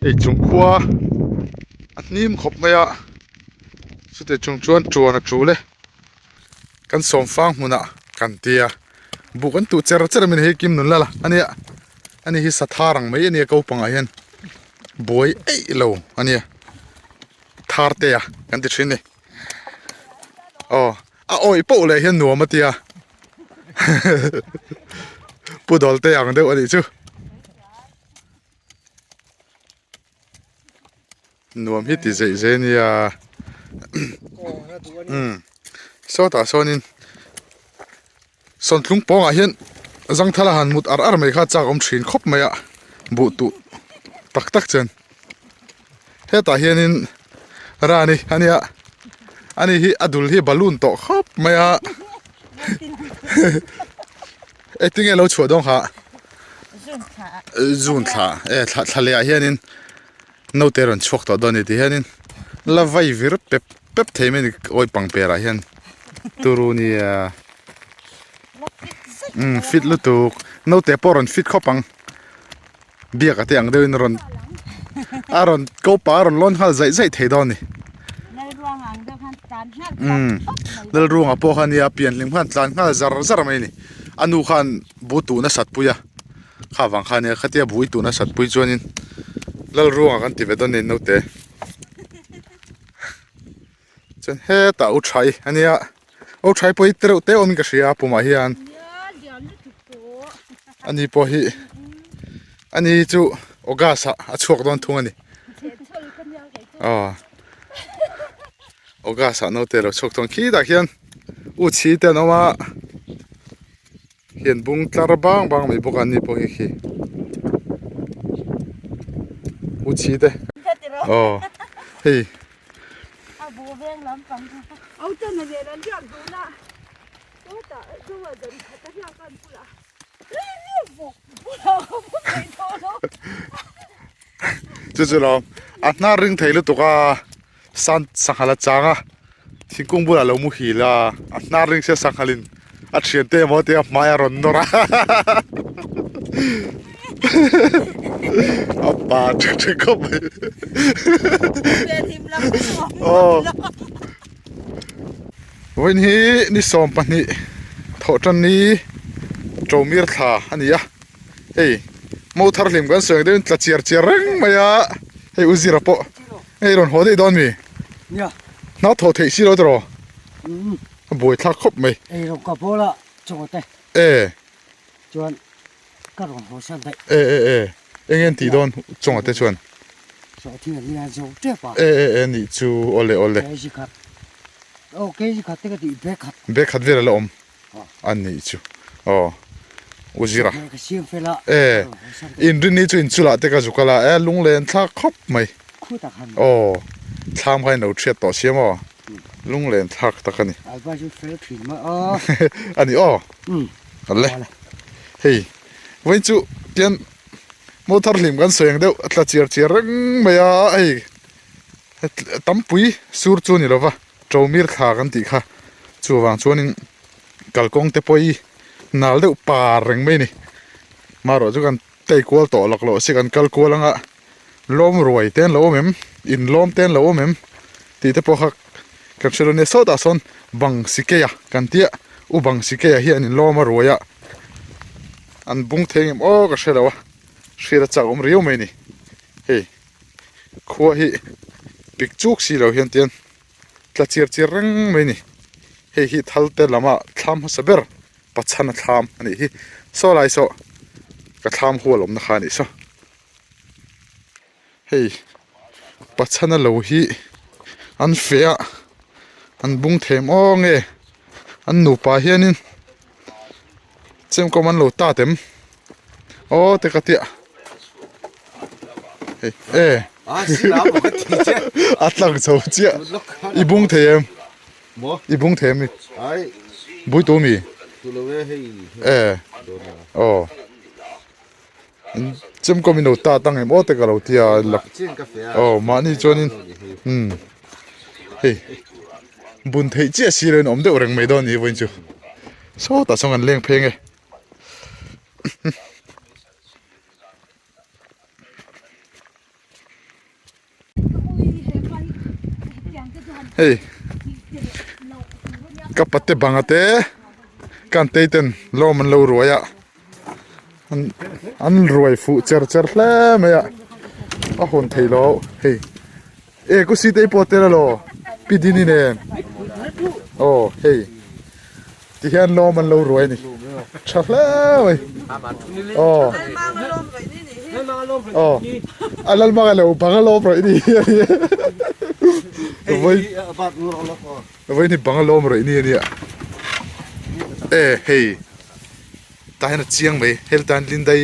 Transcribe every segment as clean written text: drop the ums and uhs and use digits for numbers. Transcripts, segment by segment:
Hei chung khua a hnim khawp mai a chutih chung chuan tuan a tul e kan sawmfang hmunah kan tia buh kan tuh cher cher a min hei kim nun lal a ania ani hi sathar ang mai ania ko pangah hian buai eih lo ania thar te a kan ti thin a ni aw a awih poh leh hian nuam a tia pu dawl te ang deuh a nih chu. Nuam hi ti zeih zeh nia umm sawtah sawnin sawntlung pawngah hian zangthal a han mut ar ar mai kha chak awm thin khawp mai a buh tuh tak tak chuan hetah hianin rani ania ani hi a dul hi balloon tawh khawp mai a engtin nge lo chhuah dawn kha zun thla e thla thla leh ah hianin naute rawn chhuak tawh dawn a ni ti hianin la vai vir pep pep thei mai a ni awi pangper ah hian turu nia umm fit lutuk naute pawh rawn fit khawp ang biak a te ang deuhin a rawn a rawn ko pa a rawn lawn nghal zaih zaih thei dawn a ni umm Lalruanga pawh kha nia pian hlim khan tlan nghal zar zar mai a ni a nu khan bu tun a sat pui a kha vang kha nia khatia bui tun a sat pui chuanin Lalruanga kan ti ve dawn a ni naute chuan hetah u thai a nia u thai pawh hi tereuh te awmin ka hria a pumah hian ani pawh hi ani chu august ah a chhuak dawn thung a ni aw august ah naute lo chhuak thung khitah khian u chhi te an awm a hian bung tlar bang bang mai bawk a ani pawh hi khi u chhi te aw hei. Chu chu lo a hnar ring thei lutuk a san sanghal a chang a thingkung bulah lo muhil a a hnar ring sia sanghal in a thian te emaw tia hmai a rawn nawr a a pa ṭhek ṭhek khawp mai aw. Vawiin hi ni 12 thawhtanni Ṭomir thla a ni a hei mo thar hlim kan sawi ang deuhin tla chiar chiar reng mai a hei u zira pawh hei rawn haw daih dawn mi hna thawh theih si lo tawh a buai thlak khawp mai e Ka rawn haw san daih. E e e, eng en tih dawn chawngah te chuan. Sawhthing an nia zo tep a. E e e nih chu awle awle. Kg khat. Aw kg khat te ka tih bag khat. Bag khat vel a la awm. A nih chu. Aw. U Zira. Ka siam fel a. E. Inrinni chu inchulah te ka zuk a la e lunglen thlak khawp mai. Khutak han. Aw. Thlam kha in lo thiat tawh siam aw. Lunglen thlak tak a ni. Alba chu fel thin mai aw. A ni aw. Le. Hei vawiin chu tian mo thar hlim kan sawi ang deuh a tla chiar chiar reng mai a hei tampui sur chu a ni lo va. Ṭomir thla kan tih kha chuvang chuanin kalkawng te pawh hi nal deuh par reng mai a ni. Marawh chu kan tei kual tawh lak loh si kan kal kual anga lawm ruai te an lo awm em inlawm te an lo awm em tih te pawh kha kan hre lo nia sawtah sawn bang sikeia kan tia u bang sikeia hian inlawm a ruai a an bung thei ang em aw ka hre lo a hriat a chak awm riau mai a ni hei. Khua hi pik chuk si lo hian tian tla chiar chiar reng mai a ni. Hei hi thal te lama thlam hmasa ber pachhana thlam a nih hi. Saw lai saw ka thlam hual awmna kha a nih saw. Hei pachhana lo hi an feh a an bung them aw nge an nupa hianin chemkawm an lo tat em. Aw te ka tia hei e a tlang chho chiah i bung thei em i bung thei em bui tu mi e aw chemkawm in lo tat ang em aw te ka lo tia aw mahni chuanin umm hei bun theih chiah si lo in awm deuh reng mai dawn a ni vawiin chu sawtah sawn kan leng pheng e. Hei ka pate banga te kan tei ten lawm an lo ruai a an ruai fuh cher cher hle mai a a hawn thei lo hei e ku si te pawh tel alo pi dini nen aw hei. Ti hian lawm an lo ruai a ni. Tha hle mai. Aw. Aw. A lal manga lo bang a lawm rawih ni hi a ni. Vawi vawi ni bang a lawm rawih ni a nia. E hei tah hian a chiang mai hel tan Lindai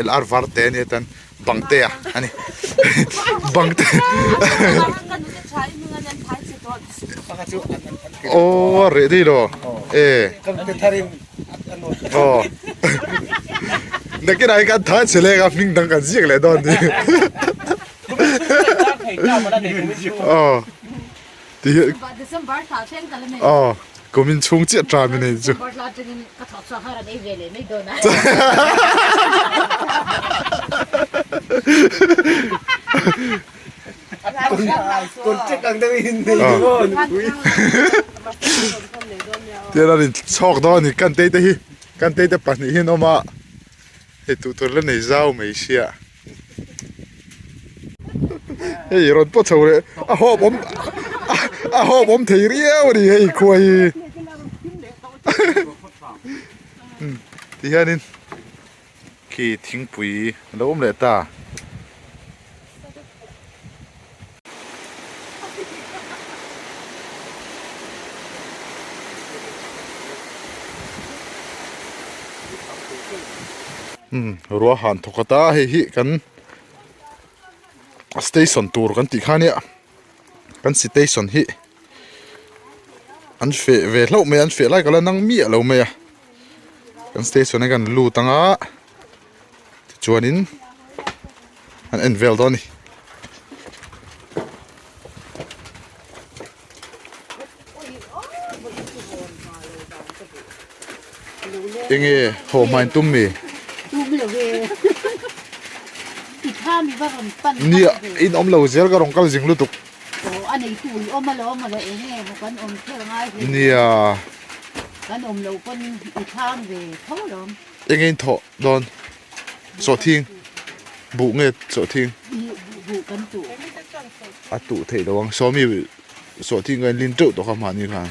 LR Varte a nia tan Bangtea a ni. Bangte. Aw a reh daih lo e aw nakinah hi kan tha chhe leng a hming dang kan ziak leh dawn ni aw ti hi aw kumin chhung chiah tram in hei chu Tian an inchhawk dawn a ni kan tei te hi kan tei te pahnih hi an awm a hei tuh tur la nei zau mai sia hei rawn pawt chho leh a hawp awm a hawp awm thei riau a ni hei khua hi ti hianin. Khi thingpui a lo awm leh ta. Umm ruah han thawk ata hei hi kan station tur kan tih kha nia kan station hi an feh ve hlauh mai a an feh lai ka la nang miah lo mai a. Kan station a kan lut anga tichuanin an en vel dawn a ni. Enge haw hmain tum mi? Nia in awm lo zel ka rawn kal zing lutuk. Nia. Kan awm loh pawn i thlang ve tho alawm. Enge in thawh dawn? Sawhthing buh nge sawhthing? Buh kan tuh. A tuh theih lo ang. Sawmi sawhthing ka in lin teuh tawh kha mahni khan.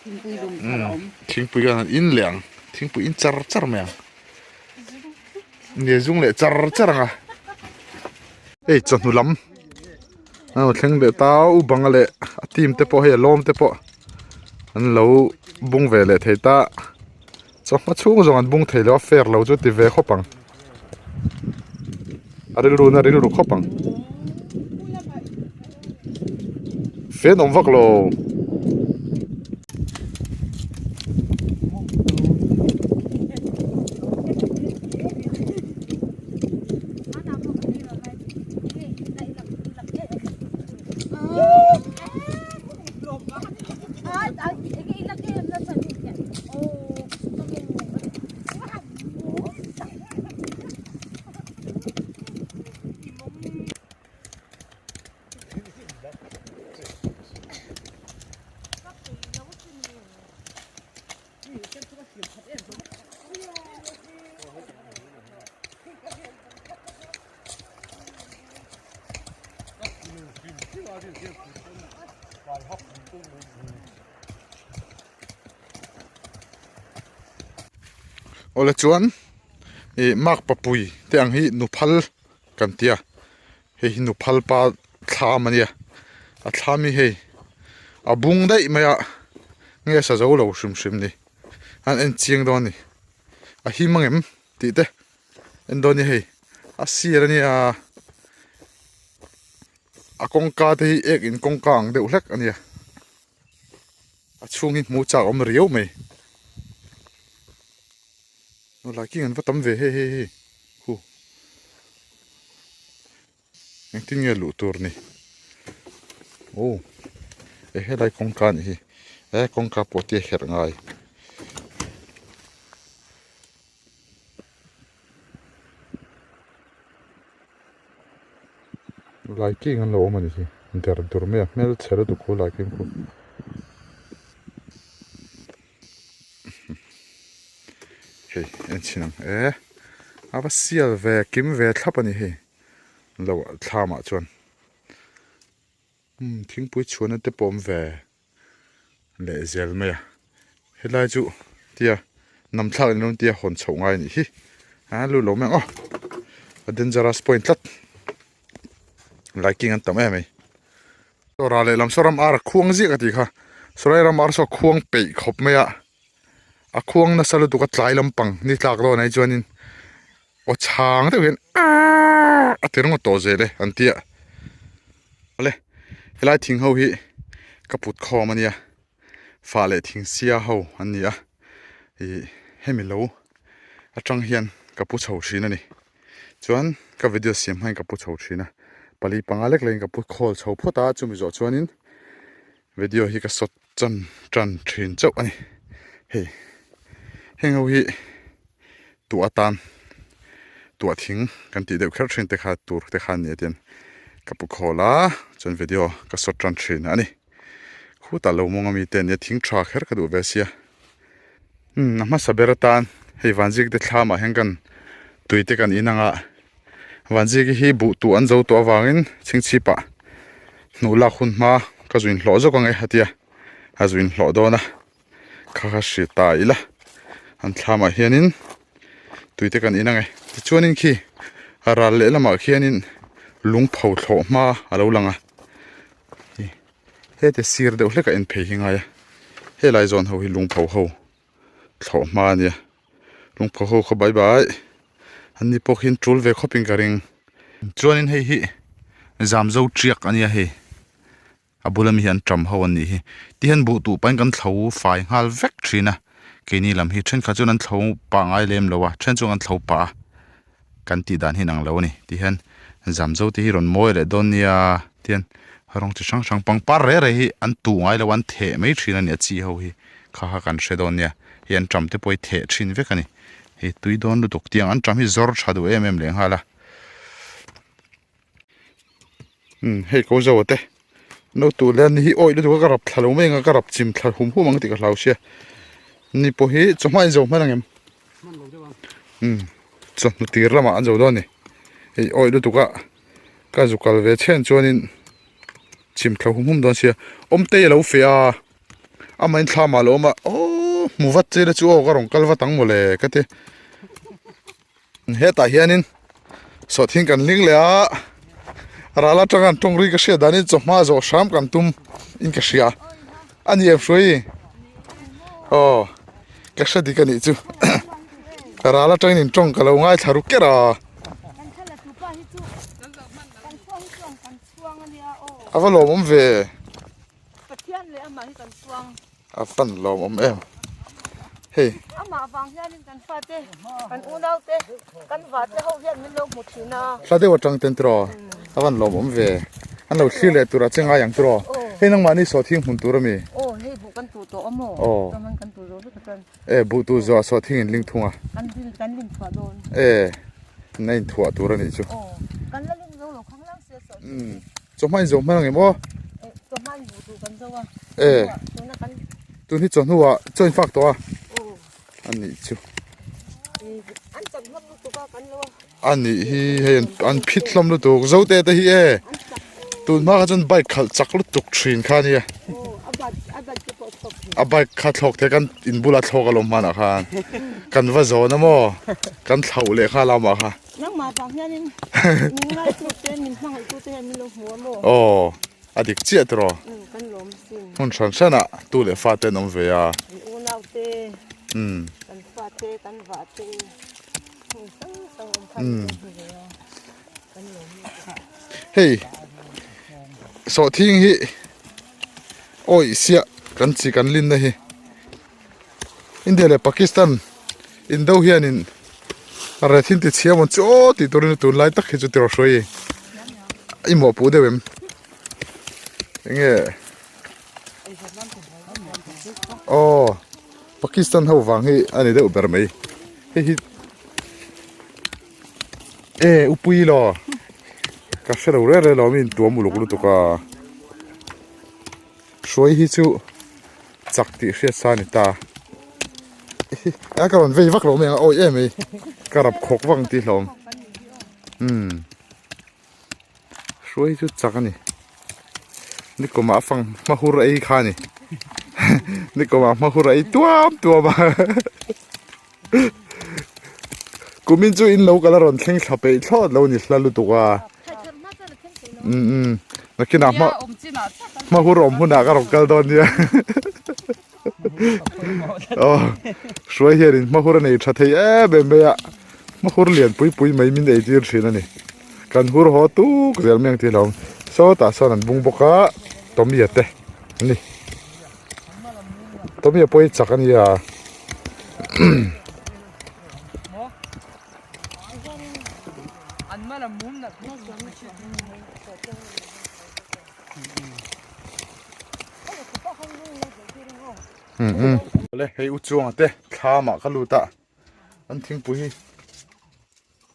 Thingpui dum kha a awm. Thingpui khan an in leh ang. Thingpui in char char mai ang. Nge zung leh char char ang a. Hei chawhnu lam a lo thleng leh ta a u banga leh a team te pawh hei a lawm te pawh an lo bung ve leh thei ta chawhma chhung zawng an bung thei lo a fair lo chu ti ve khawp ang a rilru na rilru khawp ang fen awm vak lo. Awle chuan ih mark papui te ang hi nuphal kan tia hei hi nuphal pa thlam a nia a thlam hi hei a bung daih mai a nge sa zo lo hrim hrim ni an en chiang dawn a ni a him ang em tih te en dawn a ni hei a sir a nia a kawngka te hi ek in kawngka ang deuh hlek a nia a chhung hi hmuh chak a awm riau mai aw laiking an va tam ve hei hei hei hu engtin nge luh tur ni aw e helai kawngka a nih hi he kawngka pawh te a herh ngai. Laiking an lo awm a ni hi der dur mai a hmelchhe lutuk khu laiking khu hei en chhin ang e a va sial ve kim ve thlap a ni hei lo thlam ah chuan umm thingpui chhuahna te pawh a awm ve. leh zel mai a helai chu tia nam thlak ni lo tia hawn chhoh ngai a nih hi a lut lo mai ang aw a dangerous point tlat liking an tam em mai saw ral lehlam saw ram ar a khuang ziak a tih kha sawlai ram ar saw a khuang peih khawp mai a a khuang nasa lutuk a tlai lampang ni tlak dawn ah hi chuanin aw chhang deuh hian aaa a ti ringawt tawh zel e an tia awle helai thing ho hi ka put khawm a nia fah leh thing sia ho an ni a ih hemi lo atang hian ka pu chho thin a ni chuan ka video siam hmain ka pu chho thin a pali panga lek lek in ka pu khawl chho phawt a chumi zawh chuanin video hi ka sawt chan tan thin chauh a ni hei heng ho hi tuah atan tuah thing kan tih deuh kher thin te kha tur te kha a ni a tian ka pu khawl a chuan video ka sawt tan thin a ni khutah lo mawng ami te ania thing tha kher ka duh ve sia umm a hmasa ber atan hei vanzik te thlam ah hian kan tui te kan in ang a vanzik hi buh tuh an zo tawh avangin chhingchhip ah hnuh lak hun hma ka zuin hlawh zawk ang e a tia a zuin hlawh dawn a. Kha kha hri ta ila an thlamah hianin tuite kan in ang e tichuanin khi a ral lehlamah khianin lungpho thlawh hma a lo lang a heti sir deuh hlek a en phei hi ngai a helai zawn ho hi lungpho ho thlawh hma a nia lungpho ho khaw bai bai an ni pawh khian tul ve khawp in ka ring chuanin hei hi zamzo tiak a nia hei. A bula mi hi an ṭam ho an nih hi. Tihian buh tuh pahin kan thlo fai nghal vek ṭhin a, keini lam hi ṭhenkhat chuan an thlo pah ngai lem lo a, ṭhen chuan an thlo pah a, kan tih dan hi an ang lo a ni. Tihian zamzo te hi rawn mawi leh dawn nia, tihian rawng chi hrang hrang pangpar reh reh hi an tuh ngai lo a, an theh mai ṭhin a ni a chi ho hi kha kha kan hre dawn nia, hei an ṭam te pawh hi theh ṭhin vek a ni. Hei tui dawn lutuk tiang an ṭam hi zawr ṭha duh em em leh nghal a. Umm hei ko zo te no tur leh ani hi awih lutuk a ka rap thla lo mai ang a ka rap chim thla hum hum ang tih ka hlau sia ni pawh hi chawhma in zo hman ang em umm chawhnu tir lamah an zo dawn a ni hei awih lutuk a ka zu kal ve chhen chuanin chim thla hum hum dawn sia awmtei a lo feh a amahin thlamah a lo awm a aww hmu vat che ila chu aw ka rawn kal vat ang mawle ka ti. Hetah hianin sawhthing kan hling leh a ral atanga an tawng ri ka hriat danin chawhma zawh hram kan tum in ka hria a ni em hruai aw ka hre dik a nih chu ral atangin in tawng ka lo ngaithla ru ker a a va lawmawm ve. A fan lawmawm em hei. Amah vang hianin kan fate kan unau te kan vate ho hian min lo hmu thin a. Hla deuh atang ten tiraw a van lawmawm ve. An lo thlir leh turah che ngai ang tiraw? Hei nangmahni sawhthing hmun tur a mi? Aw hei buh kan tuh tawh a maw? Chuan kan tuh zawh vek a chuan. E buh tuh zawh ah sawhthing in ling thung a. Kan rin kan rin thuah dawn. E na in thuah tur a nih chu. Aw kan la ling zo lo khang lang sia sawhthing hi. Chawhma in zo hman ang em aw? E chawhma in buh tuh kan zo a. E tuna kan. Tun hi chawhnu ah chaw in fak tawh a. Aw. A nih chu. An chak hlawm lutuk a kan lo a. A nih hi hei an phit hlawm lutuk zote te hi e tun hma kha chuan bike khalh chak lutuk thin kha ania a bike kha thlawk thei kan in bula thlawk alawm hmanah khan kan va zawn a maw kan thlauh leh kha lamah kha aw a dik chiah tiraw hmun hran hranah tu leh fa te an awm ve a umm. Hei sawhthing hi awih siah kan chi kan linna hi India leh Pakistan indo hianin rethin ti chhia mawn chu aw tih turin tunlai tak hi chu tiraw hruai i mawhpuh deuh em enge aw. Pakistan ho vang hi a ni deuh ber mai hei hi e upui law ka hre lo reng reng lo mi intuam uluk lutuk a hruai hi chu chak tih hriat sa a ni ta a ka rawn vei vak lo mai ang a awi em mai ka rap khawk vak ang tih hlawm umm. Hruai chu chak a ni nikum ah a fang hma hur ei kha a ni nikum ah hma hur a ei tuam tuam a kumin chu in lo kal a rawn thleng thla peih thlawt lo ni hla lutuk a umm umm nakinah hma hma hur awm hunah ka rawn kal dawn nia aw hruai hianin hma hur a nei tha thei em em mai a hma hur lian pui pui mai min ei tir thin a ni. Kan hur haw tuk zel mai ang tih hlauhawm. Sawtah sawn an bung bawk a, Tommy-a te an ni. Tommy-a pawh hi chak a nia. Awle hei u chuanga te thlamah ka lut a, an thingpui hi.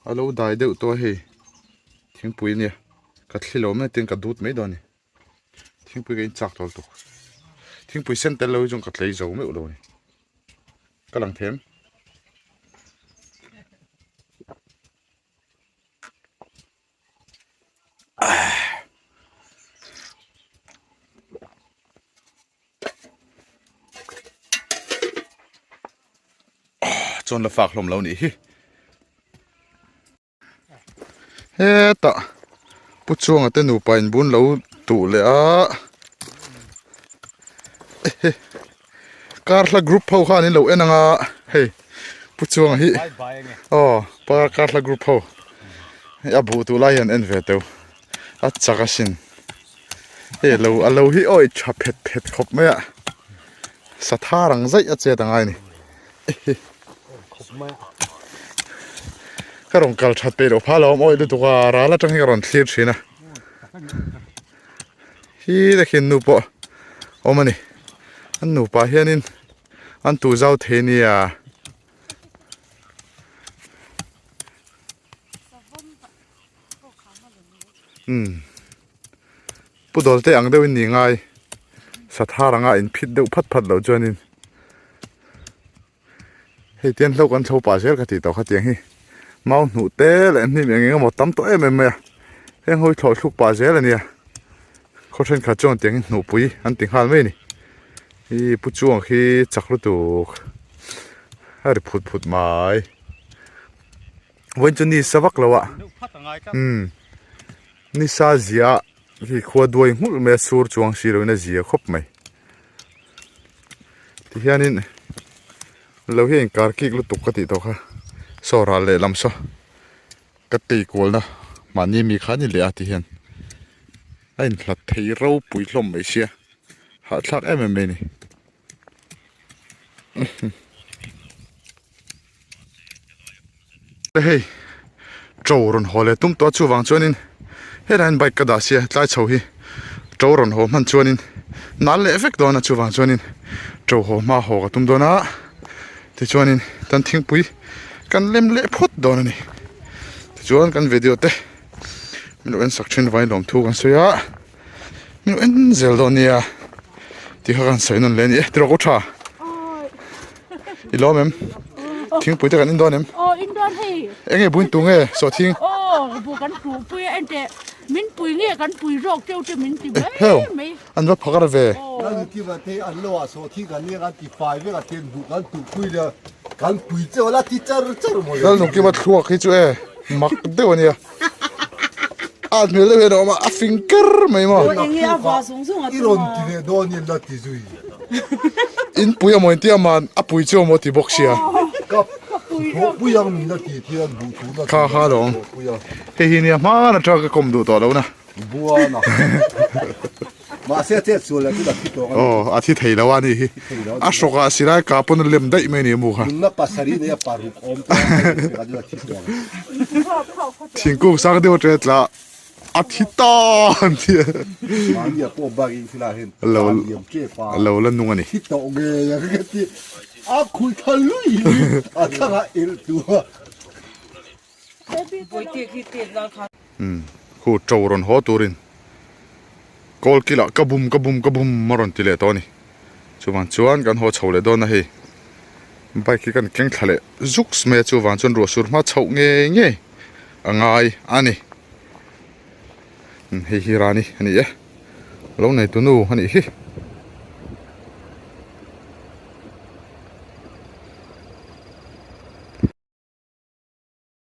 A lo dai deuh tawh a hei thingpui ania ka thli lo mai tin ka dut mai dawn a ni thingpui ka in chak tawh lutuk thingpui sen tel lo hi chuan ka tlei zo meuh lo a ni ka lang them. Chuan la fak hlawm lo nih hi hetah pu chuanga te nupa in bun lo tuh leh a ehe kar hla group ho khan in lo en ang a hei pu chuanga hi aw kar hla group ho a buh tuh lai hian en ve teuh a chak asin. Hei alo alo hi awi tha phet phet khawp mai a sathar ang zaih a chet angai a ni ka rawn kal that peih loh phah lo awm awih lutuk a ral atang hi ka rawn thlir thin a hi takhin nu pawh awm a ni an nupa hianin an tu zau thei nia. Umm pu dawl te ang deuh in ni ngai sathar anga in phit deuh phat phat loh chuanin hei tian hlo kan thlo pah zel ka tih tawh kha tiang hi mau hnuh te leh hnim eng eng emaw tam tawh em em mai a heng ho hi thlawh thluk pah zel a nia khaw thenkhat chuan tiang hi hnuhpui an ti nghal mai a ni ih pu chuang khi chak lutuk a ri phut phut mai. Vawiin chu ni sa vak lo a umm ni sa zia hi khua duai nghulh mai a sur chuang si loin a zia khawp mai tihianin lo hi a inkar kik lutuk ka tih tawh kha saw ral lehlam saw ka tei kualna mahni mi kha a ni leh a tihian a inhlat thei ropui hlawm mai sia hahthlak em em mai a ni. Hei to rawn haw leh tum tawh a chuvang chuanin Helai hian bike ka dah sia tlai chho hi to rawn haw hman chuanin nal leh vek dawn a chuvang chuanin to haw hma haw ka tum dawn a tichuanin tan thingpui kan lem leh phawt dawn a ni tichuan kan video te min lo en sak thin vain lawm thu kan sawi a min lo en zel dawn nia tih kha kan sawi nawn leh a ni e tiraw ko tha i lawm em thingpui te kan in dawn em aw in dawn hei eng nge buin tu nge sawhthing aw bu kan hmuh pui a ente min pui nge kan pui zawk teuh te min ti mai heo mai an va phakar ve Kan ti va te an lo a sawhthing kan nia kan ti fai vek a ten bu kan tuh pui le kan pui cheu la ti char char maw lal nungkima thluak hi chu e mak deuh ania a hmel deuh hian a awm a a fing ker mai maw Enge a va zung zung a i rawn ti leh dawn in la ti zui in pui amaw in tia man a pui chu amaw ti bawk sia ka pui ang min la ti thian duh thu na kha kha lawm hei hi nia hman atanga ka kawm duh tawh lo na buana Mahse a chet sual leh chu a thi tawh a ni. Aw, a thi thei lo a ni hi. A hrawk ah silai kah pawn a lem daih mai a ni mu kha. Nunna pasarih nei a paruk awm tawh a ni a thi tawh ang. Thingkung sang deuh aṭang tla a thi ta an ti a. Mahni a pawh bak in thil ah hian Lo a liam tep a. Lo la nung a ni. Thi tawh ngei ang ka ti. A khui tha lui a thlang a elh tu a. Umm khu to rawn haw turin kawl kilah ka bum ka bum ka bum a rawn ti leh tawh a ni chuvang chuan kan haw chho leh dawn a hei bike hi kan keng thla leh zuks mai a chuvang chuan ruah sur hma chhoh ngei ngei a ngai a ni hei hi rani a ni e lo nei tu nu a nih hi.